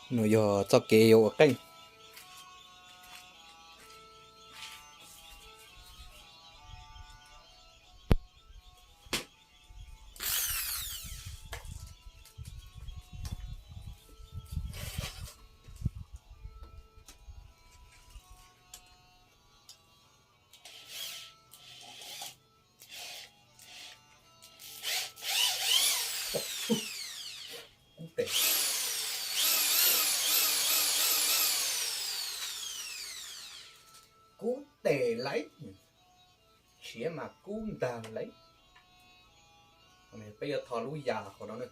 Nws yog txoj kev yuav ua qeej. Kub tes, kub tes lauj, siav mas kub ntag lauj. Peb yuav tho lub yas qhov no na.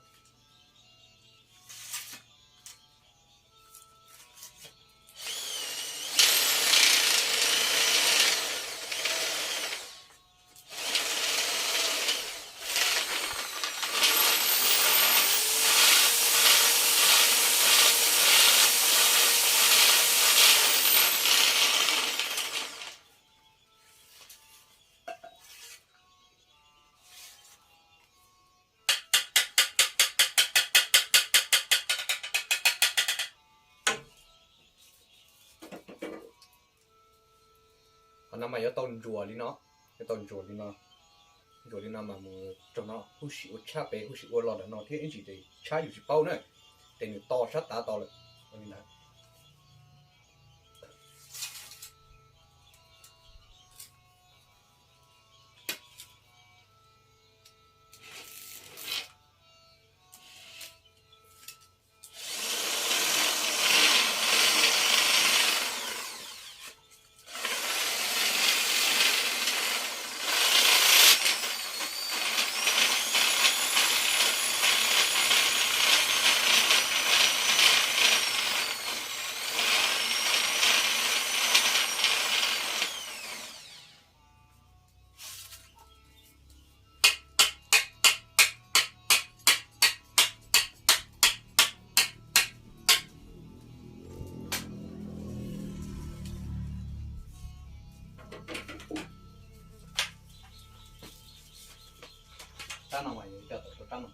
Qhov no mas yuav tau ntsuas li no, yuav tau ntsuas li no, ntsuas li no mas mus rau no huv si ua tshab pem, huv si ua los ntawm no thiab ib ntsis ces tshab yus tsis paub na, ces nws to sab tav to lawm. Ua li ntawd. Rab no mas yus coj tawm rau rab no.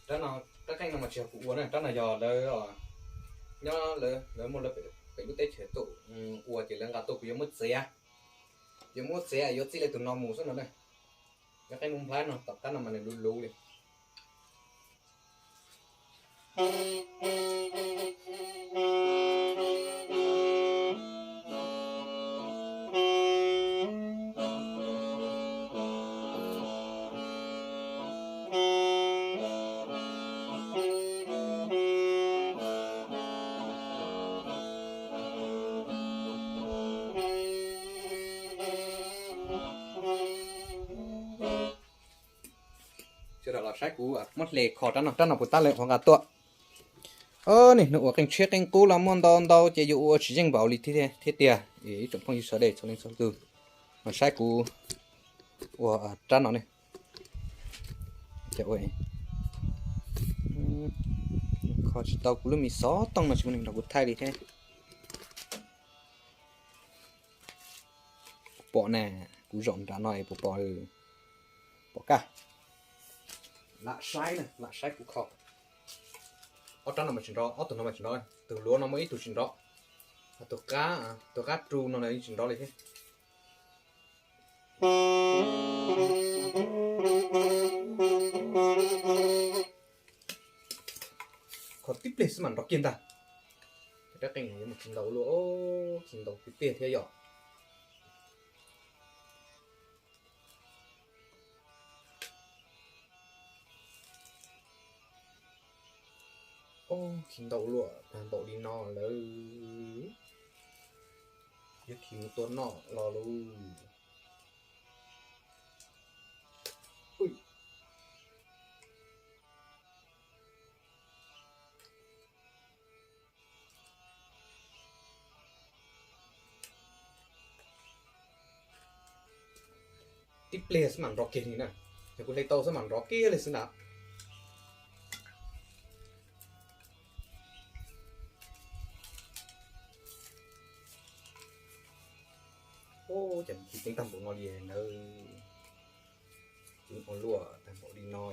Rab no, rab qeej no mas tsis yog kuv ua na, rab no yog lawv, nyob lawv, lawv muaj lawv pem lub teb chaws tuaj ua ces lawv nqa tuaj, kuv yuav muab txiav, yuav muab txiav yuav txij li tus no mus xwb no na. Rab qeej Hmoob Nplhaib no tom qab no mas nws luv luv li. Sawv daws los saib kuv muab hle kho rab no, rab no puas tab lawv qhov nqa tuaj. Ov, nws ua qeej tshiab qeej qub los muaj ntau ntau ces yuav ua tsis yeej npaum li thiab tiag. Ib tsoom phooj ywg sawv daws txhua leej txhua tus, los saib kuv ua rab no ne. Kho tsis tau kuv lub me xov tooj no tsis muaj neeg nrog kuv thaij li thiab. Pom na, kuv zaum nram no es puas pom, pom kaj. Lam saib na, lam saib kuv kho. Ob rab no mas tsis nrov, ob tug no mas tsis nrov, tus hluav no muaj ib tug tsis nrov. Tus qab, tus qab ru no tsis nrov li thiab. Kho tib pliag xwb mas nrov kiag ntag. Rab qeej no yuav mus khi ntau luaj, khi ntau tib pliag thiab yom. Ov, khi ntau luaj tag npaum li no lawm, yuav khi mus tua noj los lauj. Tib pliag xwb mam nrov kiag li na. Yog kuv hle tau xwb mam nrov kiag li xwb na. Ces ceev tag npaum no li ntawd, ceev ua luaj tag npaum li no,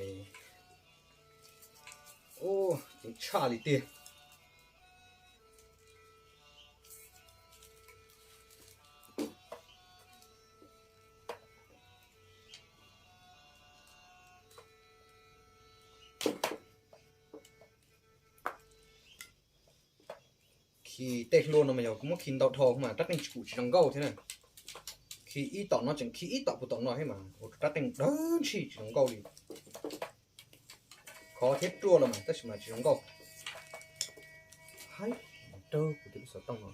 ceev tshaj li tiag. Khi tej hlua no mas yog kuv muab khi ntau dhau mas rab qeej tsis kum tsis zoo nkauj thiab na. Khi ib tom no tseem khi ib tom puag tom no thiab mas ua rau rab qeej dawb ntshis tsis zoo nkauj li. Khov thiab ruaj los mas tab sis mas tsis zoo nkauj. Haib, raug kuv tus lub xov tooj no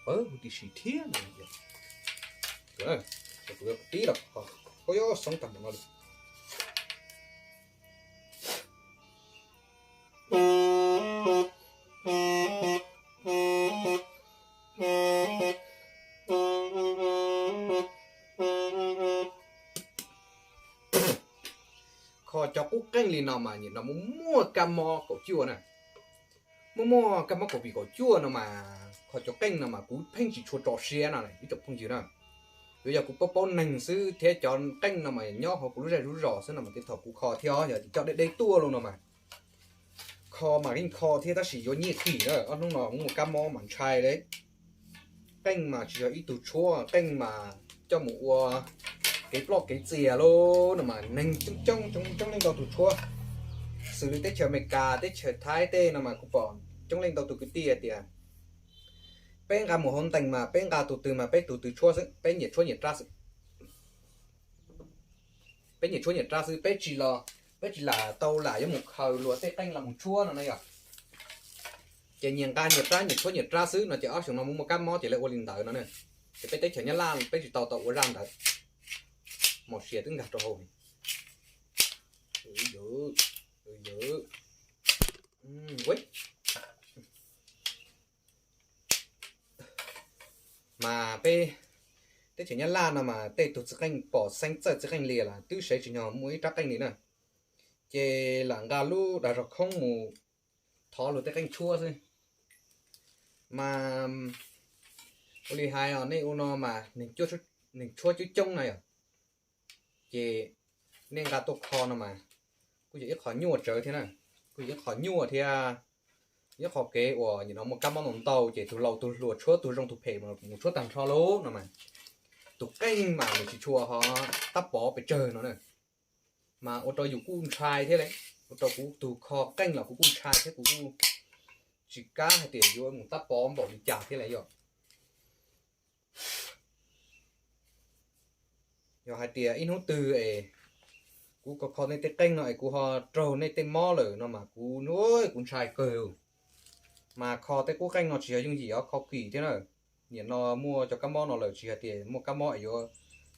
pawv huv tib si thiab no. Kuv yuav tib los kho, kho xoob tag npaum no li. Kho cov qub qeej li no mas nim no muaj muaj kab mob kaum cuaj na. Muaj muaj kab mob covid kaum cuaj no mas kho cov qeej no mas kuv pheej tsis tshua tso siab no ib tsoom phooj ywg na. Yuav yog kuv paub paub neeg xwb thiab cov qeej no mas nyob hauv kuv lub zej lub zos xwb no mas tej thaum kuv kho thiab yog coj deb deb tuaj los no mas kho mas yeej kho thiab tab sis yuav nyiaj kim na, ob hnub no muaj kab mob mas ntshai li. Qeej mas tsis yog ib tug tshuab, qeej mas coj mus ua kev ploj kev txias lauj no mas neeg coob coob coob coob leej ntau tus tshuab. Xws li teb chaws Amelikas, teb chaws Thaib tej no mas kuv pom coob leej ntau tus kwv tij hais tias peb nqa mus hauv ntees mas peb nqa tus twg mas peb tus twg tshuab xwb, peb nyiam tshuab nyiam rab xwb. Peb nyiam tshuab nyiam rab xwb, peb tsis los, peb tsis lam tau lam yuav mus khaws luag tej qeej los mus tshuab no na yom. Ces nyias nqa nyias rab nyias tshuab nyias rab xwb no ces ob xyoo no muaj muaj kab mob ces lawv ua li ntawd no na. Ces peb teb chaws Nyab Laj peb tsis tau tau ua zaj ntawd. Mos sias twb nkag rau hauv. Mas peb teb chaws Nyab Laj no mas tej tug txiv qeej pom xeeb txawj txiv qeej li lawm twb sev tsis nyog muaj ib rab qeej li na. Ces lam nqa lub dag zog khoob mus thov luag tej qeej tshuab xwb. Mas ua li hais os, nej ua no mas neeg tshuab coob coob na yom. Ces nej nqa tuaj kho no mas kuj yog ib qho nyuaj tsawv thiab na, kuj yog ib qho nyuaj thiab. Ib qho kev uas nim no muaj kab mob ntau ntau ces tus laus tus hluas tshuab tus zoo tus phem mas mus tshuab tag nrho lauj no mas. Tus qeej mas nws tsis tshua ho tab pov pes tsawg no na. Mas ua rau yus kuj ntshai thiab li, ua rau kuv tus kho qeej los kuv kuj ntshai thiab kuv kuj tsis kam hais tias yuav mus tab pov npaum li cas thiab li yom. Yog hais tias ib hnub twg es kuv kho kho nej tej qeej no es kuv ho raug nej tej mob lawm no mas kuv, kuv ntshai kawg. Mas kho tej qub qeej no tsis yog yooj yim os, kho kim thiab na. Nim no muaj cov kab mob no lawm tsis hais tias muaj kab mob es yuav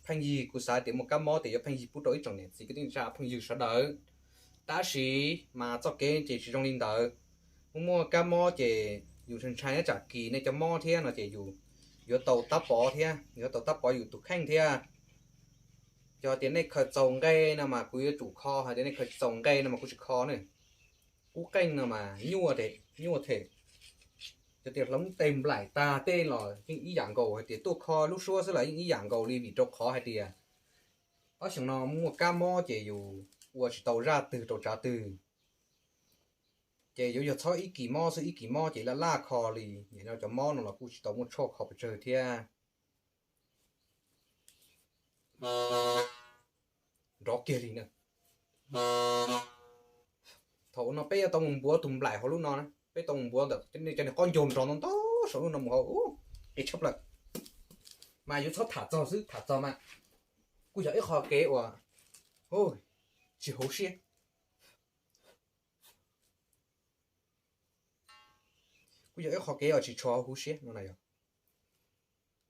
pheej yig, kuv xav tias muaj kab mob tias yuav pheej yig pub rau ib tsoom niam txiv kwv tij neej tsa phooj ywg sawv daws. Tab sis mas txoj kev ces tsis zoo li ntawd. Muaj muaj kab mob ces yus ntshai ntshai nyob tsam kis nej cov mob thiab no ces yus yuav tau tab pov thiab, yuav tau tab pov yus tus kheej thiab. Yog tias nej khaws txaus nqe no mas kuv yuav tsum kho, hais tias nej khaws tsis txaus nqe no mas kuv tsis kho ne. Qub qeej no mas nyuaj, nyuaj them. Yog tias hloov tes nplaim tag tej los yeej ib yam nkaus, hais tias tuaj kho lub suab xwb los yeej ib yam nkaus li vim rau qhov hais tias ob xyoo no muaj kab mob ces yus ua tsis tau zaj twg rau tsav twg. Ces yuav yog txhob ib kis mob xwb, ib kis mob ces laj laj kho li, nim no cov mob no los kuj tsis tau muaj tshuaj kho pes tsawg thiab. Nrov kiag li na. Thaum no peb yuav tau mus npuav tus nplaim hauv lub no na, peb tau mus npuav ntawm nej cov niag qaub ncaug nrov ntau ntau saum lub no mus hauv, qis tshaj plaws. Mas yuav txhob tham txog xwb, tham txog mas kuj yog ib qho kev uas tsis huv siab. Kuj yog ib qho kev uas tsis tshua huv siab no na yog.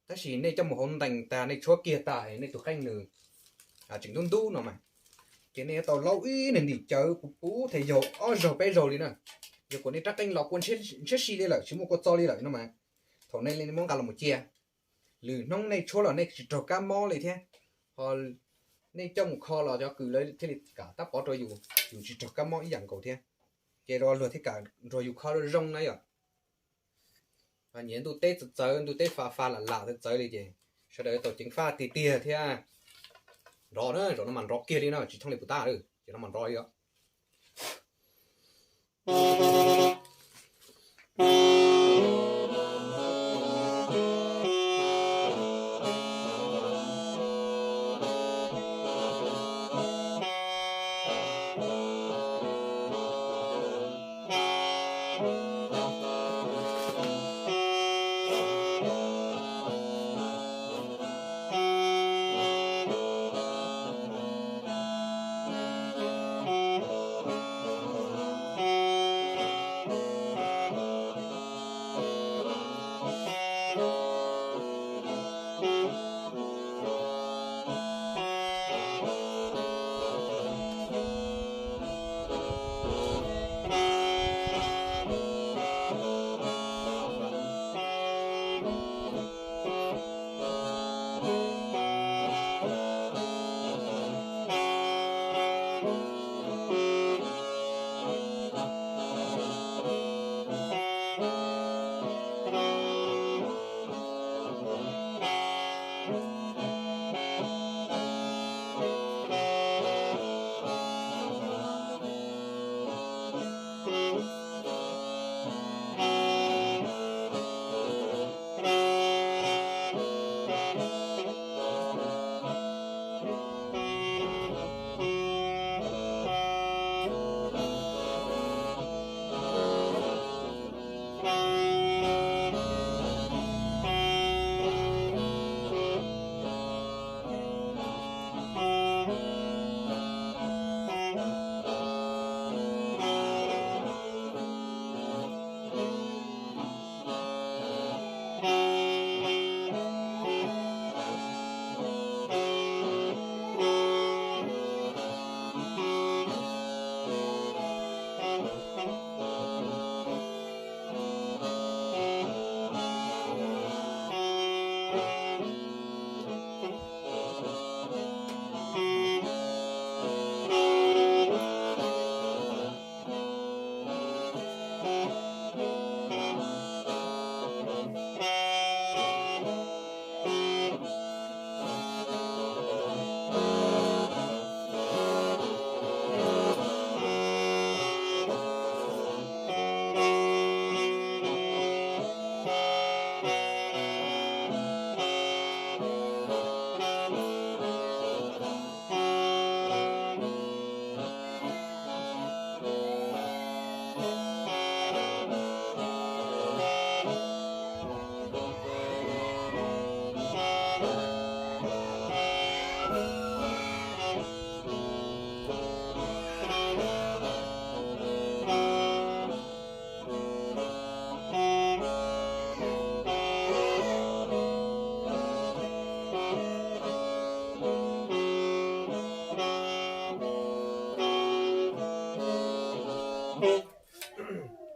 Tab sis nej coj mus hauv ntees tag nej tshuab kiag tag nej tus qeej nws tseem ntub ntub no mas, ces nej yuav tau laub ib niag ntim cawv puv puv them yaug ob zaug peb zaug li na. Yog kuv nej rab qeej los kua ntshiab si li lawm, tsis muaj kua txo li lawm no mas, thaum nej muab nqa los mus cia, lwm hnub nej tshuab los nej tsis raug kab mob li thiab. Ho Nej coj mus kho los cov kws lawv thiaj li kam tab pov rau yus, yus tsis raug kab mob ib yam nkaus thiab. Ces luag thiaj kam nrog yus kho zoo na yom. Nyias ntuj teb txawv txawv, ntuj teb fa fa lam lam txawv txawv li ces sawv daws tau ceev faj tiag tiag thiab. Nrov na, zaum no mas nrov kiag li no, tsis thooj li puas tab, ces no mas nrov li os.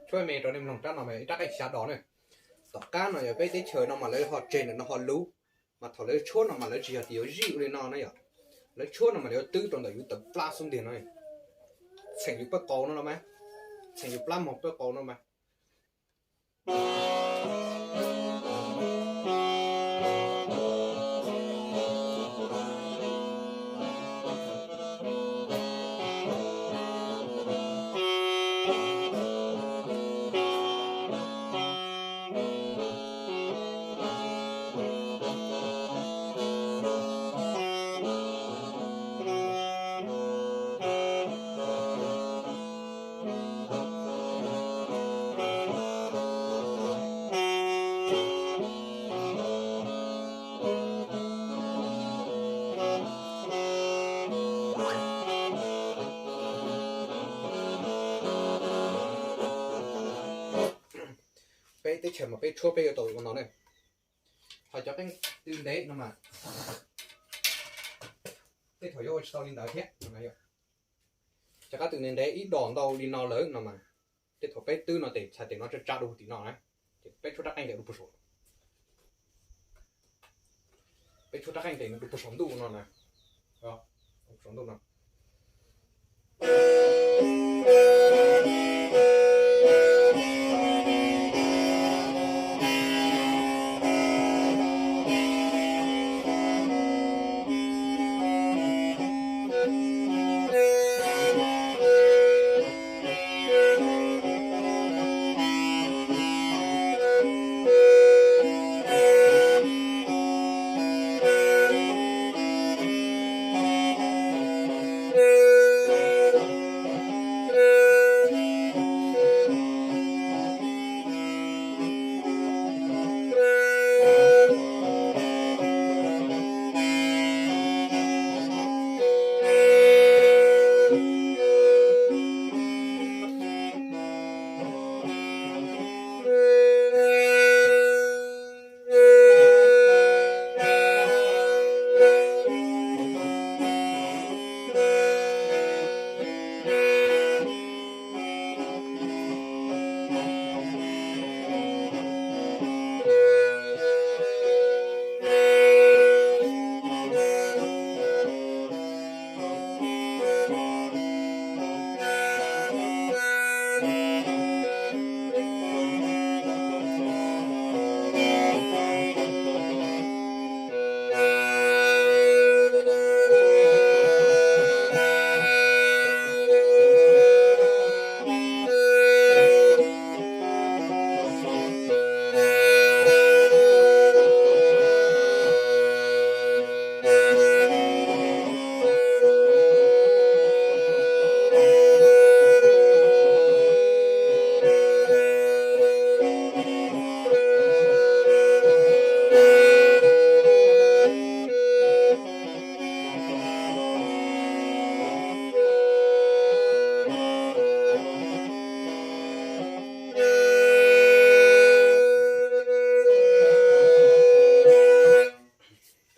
Tshuab me rau nej mloog rab no mas ib rab qeej xya dos na. Tom qab no yog peb teb chaws no mas lawv ho tseg ntawm no ho luv, mas thaum lawv tshuab no mas lawv tsis yog tias yuav zij ua li no na yom. Lawv tshuab no mas lawv yuav twb rau ntawm yus tawv plab xub ntiag no, txheem yus pawg qaus no los mas, txheem yus plab mog pawg qaus no mas. Peb teb chaws mas peb tshuab peb yuav tau ua no ne. Ho cov qeej tw ntev no mas tej thaum yuav ua tsis tau li ntawd thiab. Cov qab tw ntev ntev ib dos ntau li no lawm no mas, tej thaum peb twb no tes txhais tes no tsa tsa dua tim no na, ces peb tshuab rab qeej tes dua puag saum, peb tshuab rab qeej tes no dua puag saum ntuj no na. Saum ntuj no.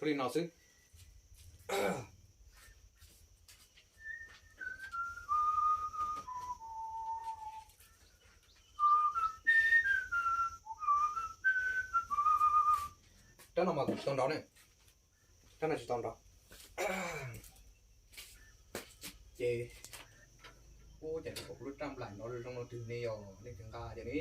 Li no xwb. Rab no mas kuv tsis tau nrov ne, rab no tsis tau nrov. Ces, ub, cas kuv lub raj nplaim nrov zoo no twg ne, yog nej twg nqa ces ne.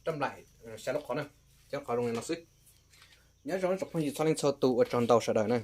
Raj nplaim, xya lub qhov na, xya lub qhov zoo li no xwb. Nyob zoo tsoom phooj ywg txhua leej txhua tus, ua tsaug ntau sawv daws na.